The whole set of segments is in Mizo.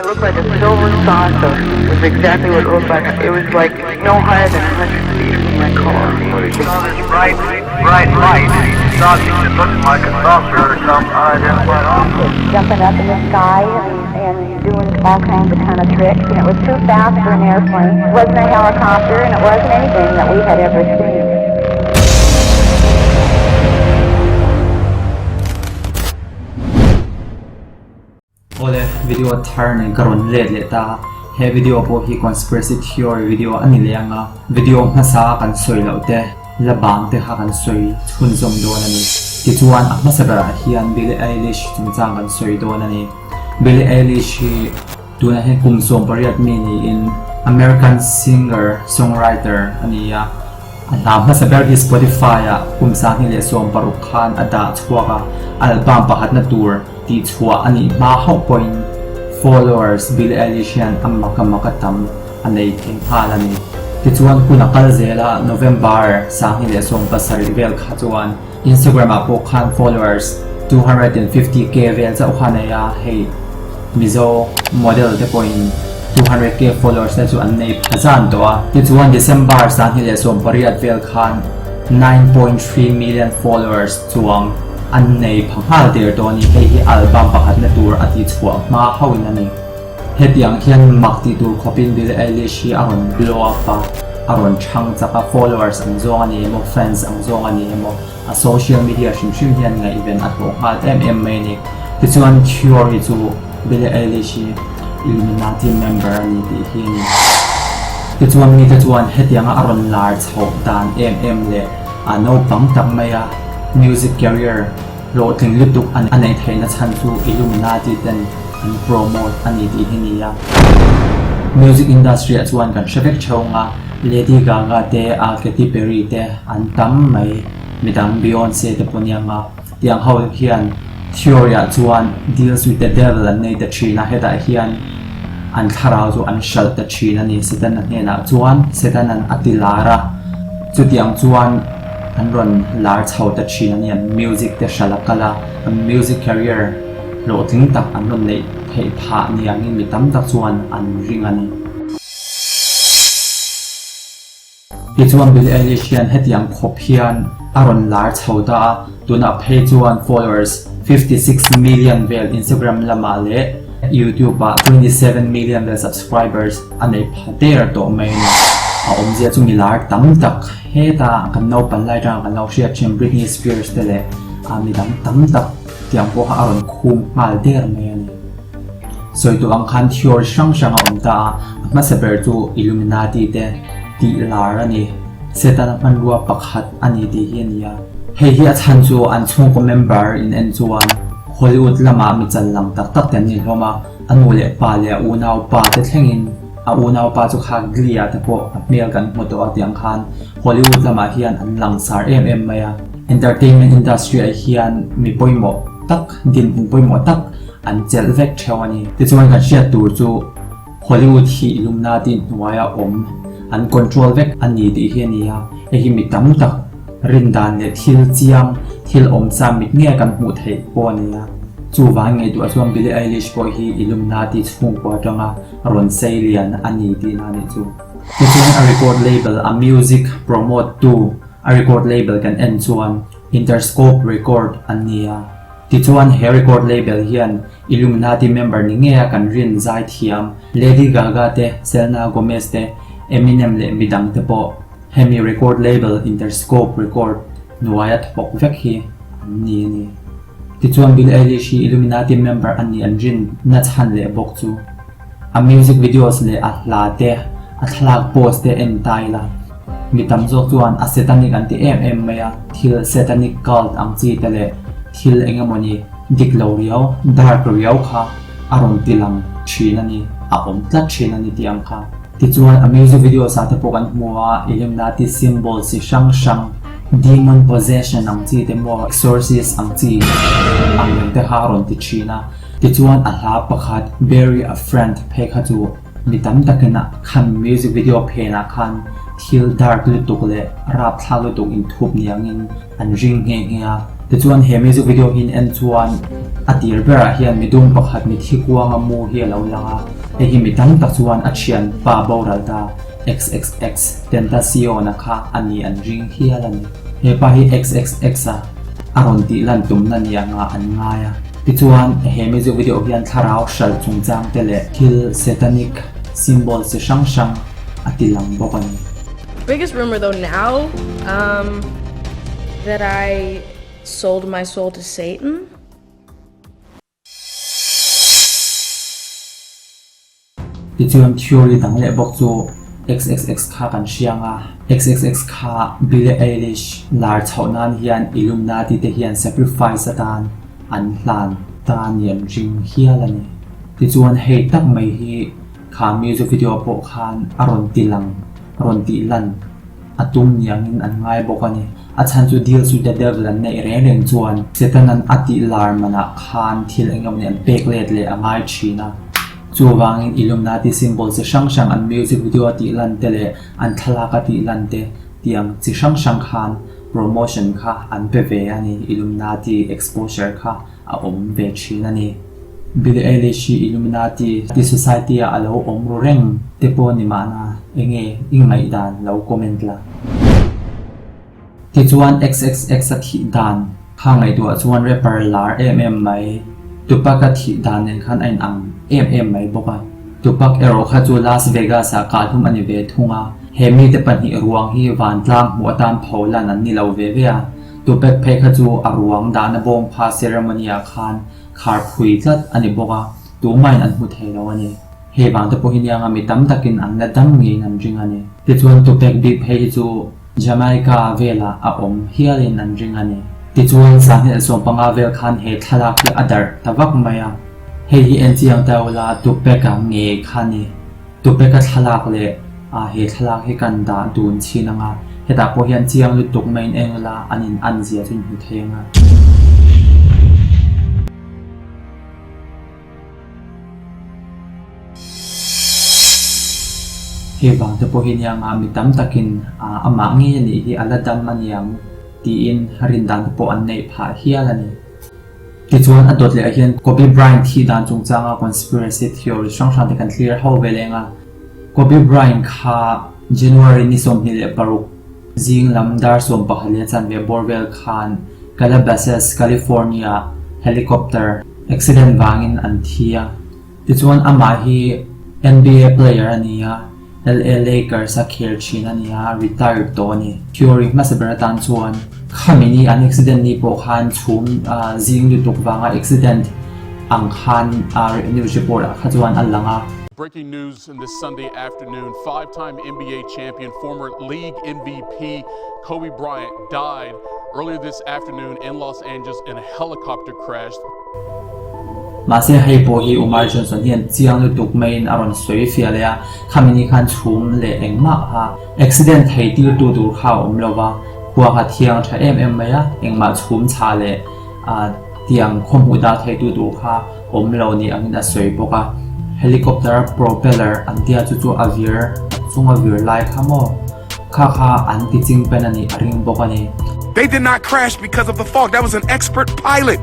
It looked like a silver saucer was exactly what it looked like. It was like no higher than 100 feet from my car. Saw this bright, bright light, object that looked like a saucer or some unidentified object. Jumping up in the sky and, and doing all kinds of kind of tricks. And it was too fast for an airplane. It wasn't a helicopter, and it wasn't anything that we had ever seen. Awle, video thar nen ka rawn let leh ta. He video pawh hi conspiracy theory video a ni leh ang a, video hmasa kan sawi loh te, la bang te kha kan sawi chhunzawm dawn a ni. Tichuan a hmasa berah hian Billie Eilish chungchang kan sawi dawn a ni. Billie Eilish hi tunah hian kum 18 mi niin American singer songwriter a ni a. A hla hmasa ber hi Spotify-ah kum 2016 khan a dah chhuak a, album pakhatna tur tihchhuah a nih hma hauh pawhin followers Billie Eilish hian a mak a mak a tam a nei thei nghal a ni. Tichuan hun a kal zel a, November 2017 vel kha chuan Instagram-ah pawh khan followers 250k vel chauh kha a nei a, hei Mizo model te pawhin 200k followers te chu an nei pha zan tawh a. Tichuan December 2018 vel khan 9.3 million followers chuang an nei pha nghal der tawh a ni. Hei hi album pakhatna tur a tihchhuah hma hauhin a ni. Hetiang hian mak tih tur khawpin Billie Eilish hi a rawn blow up a, a rawn chhang chak a, followers ang zawng a ni emaw, fans ang zawng a ni emaw, a social media hrim hrim hian ngaihven a hlawh nghal em em mai a ni. Tichuan theory chu Billie Eilish hi Illuminati member a ni tih hi a ni. Tichuan mite chuan hetianga a rawn lar chhoh dan em em leh a naupang tak maia music career Hlawhtling lutuk a neih theihna chhan chu Illuminati ten an promote a ni tih hi ni a. Music industry ah chuan kan hre vek theuh a, Lady Gaga te, Katy Perry te an tam mai, midang Beyonce te pawh nia nga. Tiang ho hian theory ah chuan deals with the devil an nei ta thin a, hetah hian an thlarau chu an hralh ta thin a ni. Setana hnenah chuan Setana'n a ti lar a, chutiang chuan An rawn lar chho ta thin a ni, an music te hralh a kal a, an music career hlawhtling tak an rawn neih theih phah ni angin mi tam tak chuan an ring a ni. Tichuan Billie Eilish hian hetiang khawp hian a rawn lar chho ta a, tunah phei chuan followers 56 million vel Instagram lamah leh YouTube ah 27 million vel subscribers a nei pha der tawh mai a ni. A awmzia chu mi lar tam tak Heta kan naupan lai atanga kan lo hriat thin Britney Spears te leh a midang tam tak tiang pawh kha a rawn khum nghal der mai a ni. Sawi duh ang khan theory hrang hrang a awm ta a, a hmasa ber chu Illuminati te tih lar a ni. Setana hmanrua pakhat a ni tih hi a ni a. Hei hi a chhan chu an chhungkaw member in en chuan Hollywood lamah mi chal lang tak tak te an ni hlawm a, a nu leh pa leh a unaupa te thlengin A unaupa chu kha Glee-ah te pawh a hmel kan hmu tawh a tih ang khan Hollywood lamah hian an langsar em em mai a. Entertainment industry-ah hian mi pawimawh tak, dinhmun pawimawh tak an chelh vek theuh a ni. Tichuan kan hriat tur chu Hollywood hi Illuminati hnuaia awm an control vek a ni tih hi a ni a. Hei hi mi tam tak rindan leh thil chiang, thil awmsa mit nge kan hmuh theih pawh a ni a. Chuvang ngaihtuah chuan Billie Eilish pawh hi Illuminati chhungkua atanga rawn sei lian a ni tihna a nih chu. Tichuan a record label a music promote tu a record label kan en chuan Interscope Record an ni a. Tichuan he record label hian Illuminati member ni ngeia kan rin zaithiam Lady Gaga te, Selena Gomez te, Eminem leh midang te pawh hemi record label Interscope Record hnuaia thawk vek hi an ni a ni. Tichuan Billie Eilish hi Illuminati member a nih an rin na chhan leh bawk chu a music videos leh a hla te, a thlalak post te en ta ila mi tam zawk chuan a satanic an ti em em mai a, thil satanic cult ang chi te leh thil eng emawni dik lo riau, dark riau kha a rawn ti lang thin a ni, a awm tlat thin a ni tih ang kha. Tichuan a music videos ah te pawh kan hmu a, Illuminati symbols chi hrang hrang, demon possession ang chi te maw, exorcist ang chi ang reng te kha a rawn ti thin a. Tichuan a hla pakhat Bury a Friend phei kha chu mi tam takin a khan music video phenah khan thil dark lutuk leh rapthlak lutuk inthup niangin an ring nghe nghe a. Tichuan he music video hi in en chuan a tir berah hian midum pakhat mithi kuanga mu hi a lo lang a, hei hi mi tam tak chuan a thianpa boral ta XXXTentacion-a kha a ni an ring hial a ni. He pa hi XXX-a a rawn tih lan tumna ni anga an ngai a. Tichuan he music video hian thlarau hralh chungchang te leh thil satanic symbol chi hrang hrang a ti lang bawk a ni. Biggest rumor though now um that I sold my soul to Satan. Tichuan theory dang leh bawk chu XXX kha kan hriang a, XXX kha Billie Eilish lar chhoh nan hian Illuminati te hian sacrifice atan an hlan ta ni an ring hial a ni. Tichuan hei tak mai hi Kha music video pawh khan a rawn ti lang, rawn tih lan a tum niangin an ngai bawk a ni. A chhan chu deals with the devil an neih reng reng chuan Satan-a'n a tih lar manah khan thil eng emaw ni an pek let leh a ngai thin a. Chuvangin Illuminati symbol chi hrang hrang an music video a tih lan te leh an thlalak a tih lan te tiang chi hrang hrang khan promotion kha an pe ve a ni, Illuminati exposure kha. a awm ve thin a ni. Billie Eilish hi Illuminati ti society ah a lo awm ru reng te pawh ni mahna enge i ngaihdan lo comment la. Tichuan XXX a thih dan kha ngaihtuah chuan rapper lar em em mai Tupac a thih dan nen khan a in ang em em mai bawk a. Tupac erawh kha chu Las Vegas ah kahhlum a ni ve thung a, he mite pahnih ruang hi vantlang hmuh atan pholan an ni lo ve ve a. Tupek phei kha chu a ruang dahna bawng pha ceremony ah khan khar phui tlat a ni bawk a, tumahin an hmu thei lo a ni. Hei vang te pawh hi nianga mi tam takin an la dam ngeiin an ring a ni. Tichuan Tupek bik phei hi chu Jamaica velah a awm hialin an ring a ni. Tichuan Sanghel 15 vel khan he thlalak hi a darh ta vak mai a, hei hi en chiang ta ula Tupek-a ngei kha ni. Tupeka thlalak leh ah he thlalak hi kan dah dun chhin ang a, hetah pawh hian chiang lutuk maiin eng ula an in an zia chu in hmu thei ang a. Hei vang te pawh hi nia nga mi tam takin ah amah ngei a nih hi a la dam a niang tiin rin dan te pawh an neih phah hial a ni. Tichuan a dawt leh ah hian Kobe Bryant thih dan chungchanga conspiracy theory hrang hrang te kan thlir ho ve leng a. Kobe Bryant kha January ni 26 zing lam dar 11 leh chanve bawr vel khan Calabasas, California helicopter accident vangin an thi a. Tichuan amah hi NBA player a ni a. LA Lakers a khel thin a ni a, retired tawh a ni. Theory hmasa ber atan chuan khami ni an accident ni pawh khan chhum zing lutuk vanga accident ang khan news report ah kha chuan a lang a. Breaking news in this Sunday afternoon, five-time NBA champion, former league MVP Kobe Bryant died earlier this afternoon in Los Angeles in a helicopter crash. Mahse hei pawh hi Umar Johnson hian chiang lutuk maiin a rawn sawi fiah leh a, khami ni khan chhum leh engmah kha accident thei tirtu tur kha a awm lo va, khua kha thiang tha em em mai a, engmah chhum chha leh tiang khaw hmuh dah theitu tur kha awm lo ni angin a sawi bawk a. Helicopter propeller an tia chu chu a vir chunga vir lai kha maw kha kha an ti ching pen a nih a ring bawk a ni. They did not crash because of the fog. That was an expert pilot.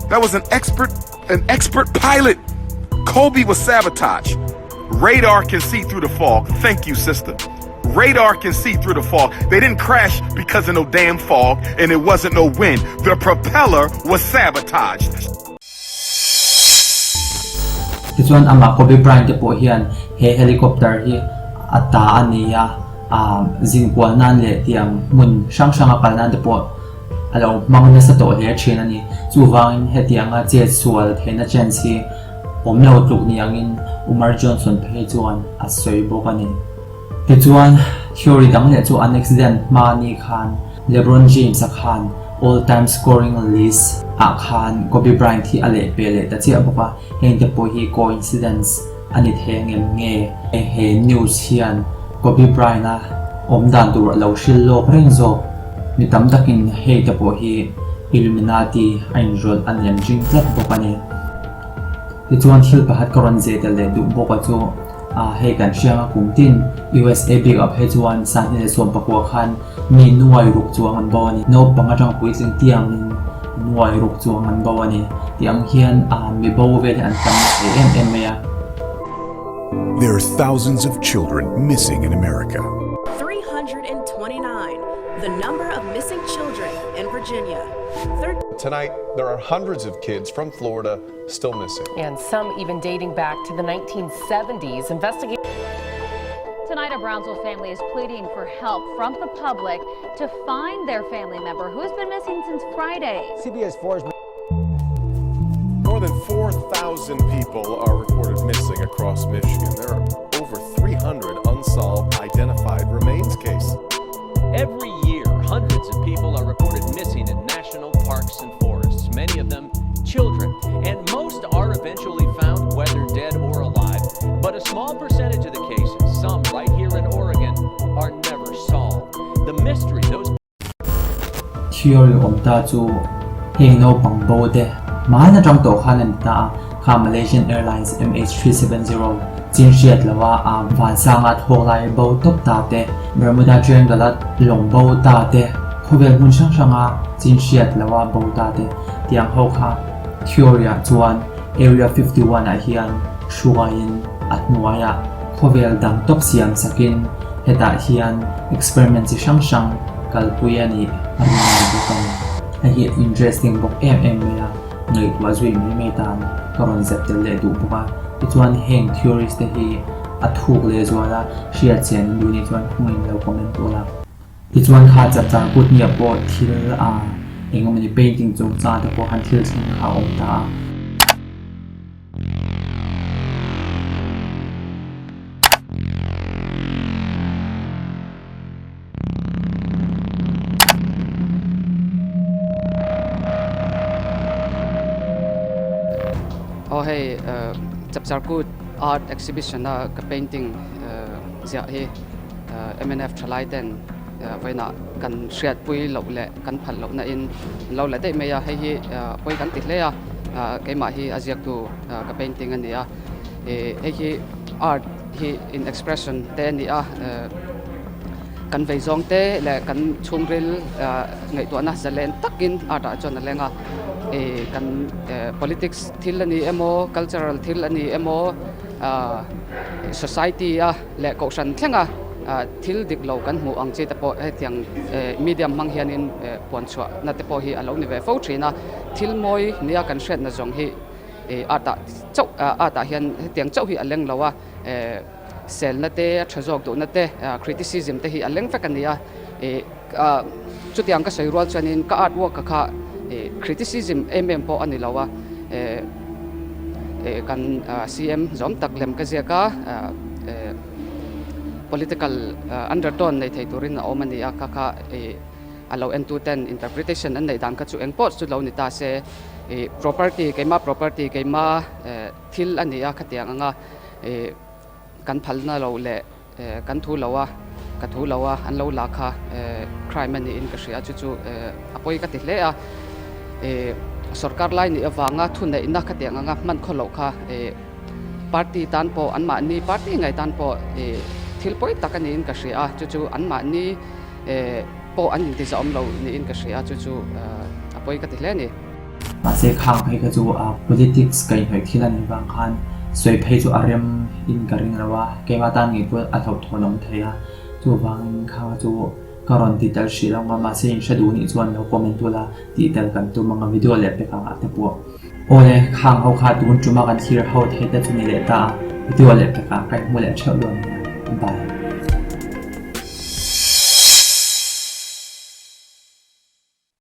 That was an expert an expert pilot. Kobe was sabotaged. Radar can see through the fog. Thank you, sister. Radar can see through the fog. They didn't crash because of no damn fog and it wasn't no wind. The propeller was sabotaged. Tichuan amah Kobe Bryant te pawh hian he helicopter hi a ta a ni a, zin kual nan leh tiang hmun hrang hranga kal nan te pawh a lo hmang nasa tawh hle thin a ni. Chuvangin hetianga chet sual theihna chance hi awm lo tluk ni angin Umar Johnson phei chuan a sawi bawk a ni. Tichuan, theory dang leh chu an accident hma ni khan LeBron James-a khan all-time scoring list ah khan Kobe Bryant hi a leh pe leh ta chiah bawk a, heng te pawh hi coincidence a ni thei ang em nge? He news hian Kobe Bryant-a awm dan tur a lo hrilh lawk reng zawk. Mi tam takin hei te pawh hi Illuminati a inrawlh a ni an ring tlat bawk a ni. Tichuan thil pakhat ka rawn zeh tel leh duh bawk a chu. A hei kan hriang a kum tin USA bik ah phei chuan sanghnih leh 19 khan mi nuai ruk chuang an bo a ni. Naupang atang puitling tiangin nuai ruk chuang an bo a ni. Tih ang hian a mi bo vel hi an tam thei em em mai a. There are thousands of children missing in America. 329, the number of missing children in Virginia. Tonight, there are hundreds of kids from Florida still missing. And some even dating back to the 1970s. Investigators. Tonight, a Brownsville family is pleading for help from the public to find their family member who has been missing since Friday. CBS 4's More than 4,000 people are reported missing across Michigan. There are over 300 unsolved identified remains cases. Every year, hundreds of people are reported missing in national parks and forests, many of them children. And most are eventually found, whether dead or alive. But a small percentage of the cases, some right here in Oregon, are never solved. The mystery those Theory awm ta chu heng naupang bo te hman atang tawh khan a ni ta a, kha Malaysian Airlines MH370 chin hriat lo a a vansanga thawk lai bo tawp ta te, Bermuda Triangle a lawng bo ta te, khawvel hmun hrang hranga chin hriat lo a bo ta te tiang ho kha theory ah chuan Area 51 ah hian hruaiin a hnuaiah khawvel dang tawp siam sakin hetah hian experiment chi hrang hrang kalpui a nih a ring ngei bawk a ni. Hei hi interesting bawk em em mai a, ngaihtuah zui mai mai tan ka rawn zep tel leh duh bawk a. Tichuan heng theories te hi a thuk leh zual a, hriat chian in duh nih chuan khawngin lo comment ula. Tichuan kha chapchar kut nia pawh thil a eng emawni painting chungchang te pawh han thil thleng kha a awm ta a. Aw hei Chapchar Kut Art Exhibition a ka painting ziah hi mnf thalai ten vawiinah kan hriatpui loh leh kan phal loh na in an lo la daih mai a, hei hi pawi kan ti hle a, keimah hi a ziaktu ka painting a ni a, hei hi art hi in expression te a ni a, kan vei zawng te leh kan chhungril ngaihtuahna zalen takin art ah chuan a leng a, kan politics thil a ni emaw cultural thil a ni emaw society a leh kohhran thlenga thil dik lo kan hmuh ang chi te pawh hetiang medium hmang hianin puan chhuah na te pawh hi a lo ni ve fo thin a, thil mawi nia kan hriatna zawng hi art ah chauh art ah hian hetiang chauh hi a leng lo a, selna te a tha zawk duhna te criticism te hi a leng vek a ni a, chutiang ka sawi rual chuanin ka art work kha criticism em em pawh a ni lo a, kan CM zawm tak lem ka ziak a. Political undertone nei thei turin a awm a ni a, kha kha ih a lo entu ten interpretation an neih dan kha chu eng pawh chu lo ni ta se ih property keimah property keimah thil a ni a khatiang anga ih kan phalna lo leh kan thu lo a ka thu lo a an lo la kha crime a niin ka hria a chu chu a pawi ka ti hle a ih sorkar lai nih avanga thuneihna khatiang anga hman khaw loh kha ih. Party tan pawh anmahni party ngei tan pawh ih thil pawi tak a niin ka hria a, chu chu anmahni eh pawh an intizahawm lo niin ka hria a, chu chu a pawi ka ti hle a ni. Mahse khang phei kha chu a politics kaihhnawih thil a nih vang khan sawi phei chu a rem in ka ring lo a, keimah tan ngei pawh a hlauhthawn awm thei a, chuvangin khang kha chu ka rawn ti tel hrih lo ang a, mahse in hre duh nih chuan lo comment ula tih tel kan tum ang a video leh pek ang ah te pawh. Awle, khang ho kha tun tuma kan thlir ho thei te chu ni leh ta a, video leh pekah ka inhmu leh theuh dawn nia. Bye.